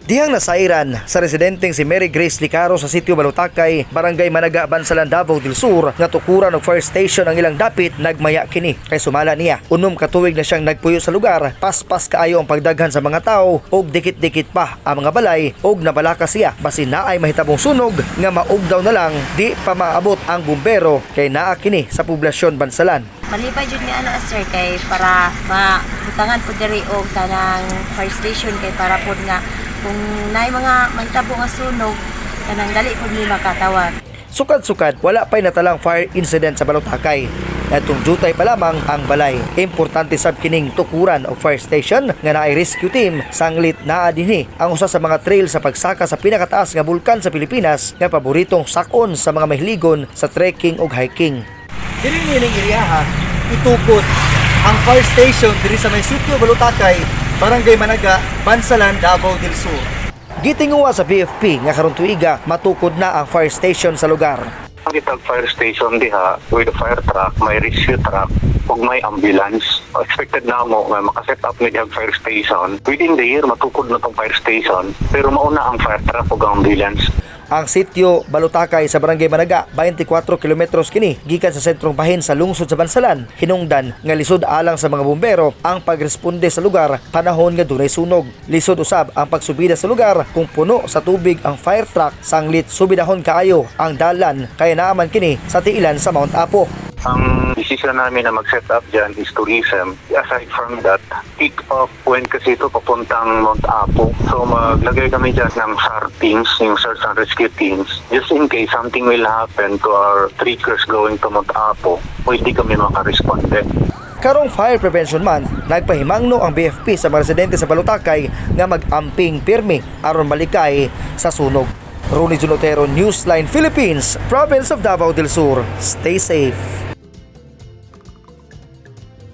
Dihang nasairan sa residenteng si Mary Grace Licaro sa sitio Balutakay, Barangay Managa, Bansalan, Davao del Sur, nga tukuran og fire station ang ilang dapit, nagmaya kini. Kay sumala niya, 6 ka tuig na siyang nagpuyo sa lugar, paspas kaayo ang pagdaghan sa mga tao ug dikit-dikit pa ang mga balay ug nabalaka siya basin naay mahitabong sunog nga maugdaw na lang, di pa maabot ang bumbero kay naa kini sa poblasyon Bansalan. Malipay jud ni ana, sir, kay para mabutangan pud diri og kanang fire station kay para pud nga kung naay mga mahitabo nga sunog, kanang dali pud mi makatawag. Sukad-sukad, wala pa'y natalang fire incident sa Balutakay. Natong jutay pa lamang ang balay. Importante sab kining tukuran og fire station nga naay rescue team sanglit naa dinhi ang usa sa mga trail sa pagsaka sa pinakataas nga bulkan sa Pilipinas nga paboritong sakon sa mga mahiligon sa trekking ug hiking. Diri nining area itukod ang fire station diri sa may sitio Balutakay, Barangay Managa, Bansalan, Davao del Sur. Gitinguha sa BFP nga karon tuiga matukod na ang fire station sa lugar. Ang itag fire station diha with a fire truck, may rescue truck, ug may ambulance. Expected na mo nga makaset up ni dihang fire station. Within the year matukod na tong fire station, pero mauna ang fire truck ug ang ambulance. Ang sitio Balutakay sa Barangay Managa, 24 kilometros kini gikan sa sentrong bahin sa lungsod sa Bansalan. Hinungdan nga lisod alang sa mga bumbero ang pagresponde sa lugar panahon nga dunay sunog. Lisod usab ang pagsubida sa lugar kung puno sa tubig ang fire truck sanglit subidahon kaayo ang dalan kaya naaman kini sa tiilan sa Mount Apo. Ang decision namin na mag-set up dyan is tourism. Aside from that, pick-off point kasi ito papuntang Mount Apo. So maglagay kami dyan ng SAR teams, yung search and rescue teams. Just in case something will happen to our trekkers going to Mount Apo, pwede kami makaresponde. Karong Fire Prevention Month, nagpahimangno ang BFP sa mga residente sa Balutakay nga mag-amping pirmi aron malikay sa sunog. Ronnie Junotero, Newsline Philippines, Province of Davao del Sur. Stay safe.